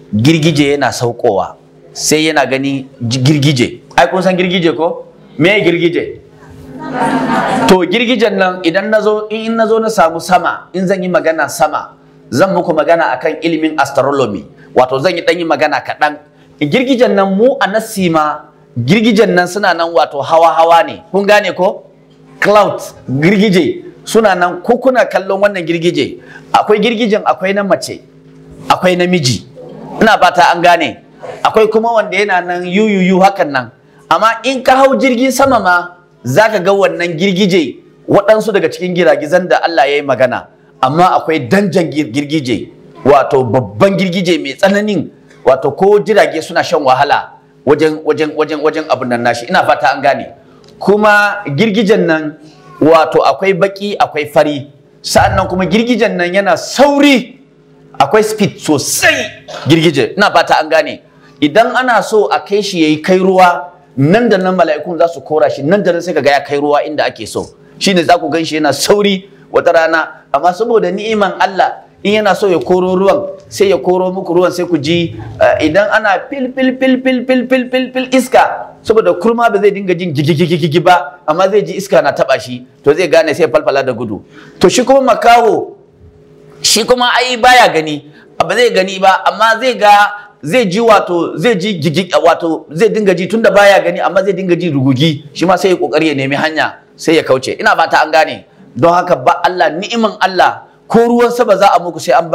Girgije yana saukowa, sai yana gani girgije. Ai kun san girgije ko? Me girgije? To girgijen nan, idan nazo, in nazo na samu sama, in zan yi magana sama, zan muku magana akan ilimin astronomy, wato zan yi dan yi magana kaɗan. Girgijen nan, mu a nasima girgijen nan suna nan, wato hawa hawa ne. Kun gane ko? Cloud, girgije suna nan. Ko kuna kallon wannan girgije, akwai girgijen, akwai na mace, akwai namiji, ina fata an gane. Akwai kuma wanda yana nan yuyuyu hakan nan. Amma in ka hau jirgin sama ma, za ka ga wannan girgije, waɗansu daga cikin giragizan da Allah ya yi magana. Amma akwai danjan girgije, wato babban girgije mai tsananin, wato ko jirage suna shan wahala wajen abin nan nashi, ina fata an gane. Kuma girgijen nan, wato akwai baki, akwai fari. Sa'annan kuma girgijen nan yana sauri, akwai speed sosai girgije, ina fata an gane. Idan ana so a kai shi yayi kai ruwa, nan da nan mala'ikun za su kora shi, nan da nan sai kaga ya kai ruwa inda ake so. Shine za ku gan shi yana sauri wata rana. Amma saboda ni'iman Allah, in yana so ya koro ruwan, sai ya koro muku ruwan, sai ku ji idan ana fil fil fil fil fil fil fil fil iska, saboda kurma ba zai dinga jin gigigigigi ba, amma zai ji iska na taba shi, to zai gane, sai falfala da gudu. To shi kuma makaho, shi kuma ai baya gani, ba zai gani ba, amma zai ga, zai ji, wato zai ji gigi, wato zai dinga ji, tunda baya gani, amma zai dinga ji rugugi. Shi ma sai ya kokari ya nemi hanya, sai ya kauce, ina fata an gane. Don haka ba Allah, ni'iman Allah, ko ruwan sama za a muku, sai an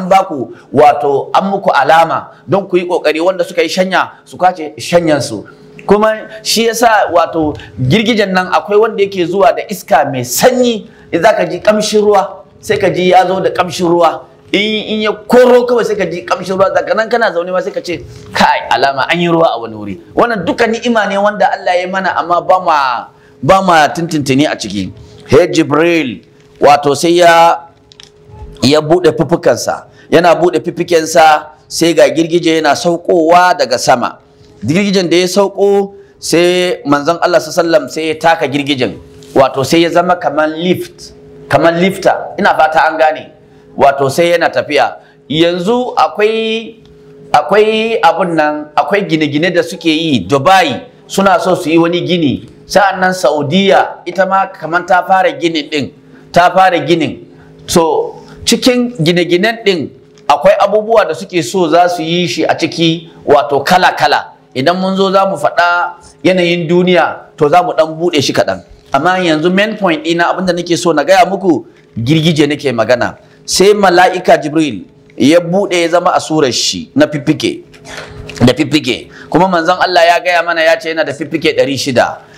baku, wato an muku alama don ku yi kokari, wanda suka yi shanya su kwace shanyan su. Kuma shi yasa, wato girgijen nan, akwai wanda yake zuwa da iska mai sanyi, za ka ji kamshin ruwa, sai ka ji ya zo da kamshin ruwa. In ya koro kawai, sai ka ji kamshin ruwa. Daga nan kana zaune ma, sai ka ce, "Kai, alama an yi ruwa a wani wuri." Wannan duka ni'ima ne wanda Allah ya mana, amma ba ma tintintini a ciki. He Jibril, wato sai ya bude fuffukansa. Yana bude fiffikensa, sai ga girgije yana saukowa daga sama. Girgijen da ya sauko, sai manzon Allah sallam sai ya taka girgijen, wato sai ya zama kaman lift, kaman lifter, ina fata an gane. Wato sai yana tafiya. Yanzu akwai abun nan, akwai gine-gine da suke yi. Dubai suna so su yi wani gini. Sa'an nan Saudiya ita ma kamar ta fara ginin din, ta fara ginin. So cikin gine-ginen din akwai abubuwa da suke so za su yi shi a ciki, wato kala-kala. Idan mun zo za mu faɗa yanayin duniya, to za mu ɗan buɗe shi kaɗan. Amma yanzu main point ɗina, abinda nake so na gaya muku, girgije nake magana. Sai mala'ika Jibril ya buɗe, ya zama a surar shi na fiffike da fiffike. Kuma manzon Allah ya gaya mana, ya ce yana da fiffike 600.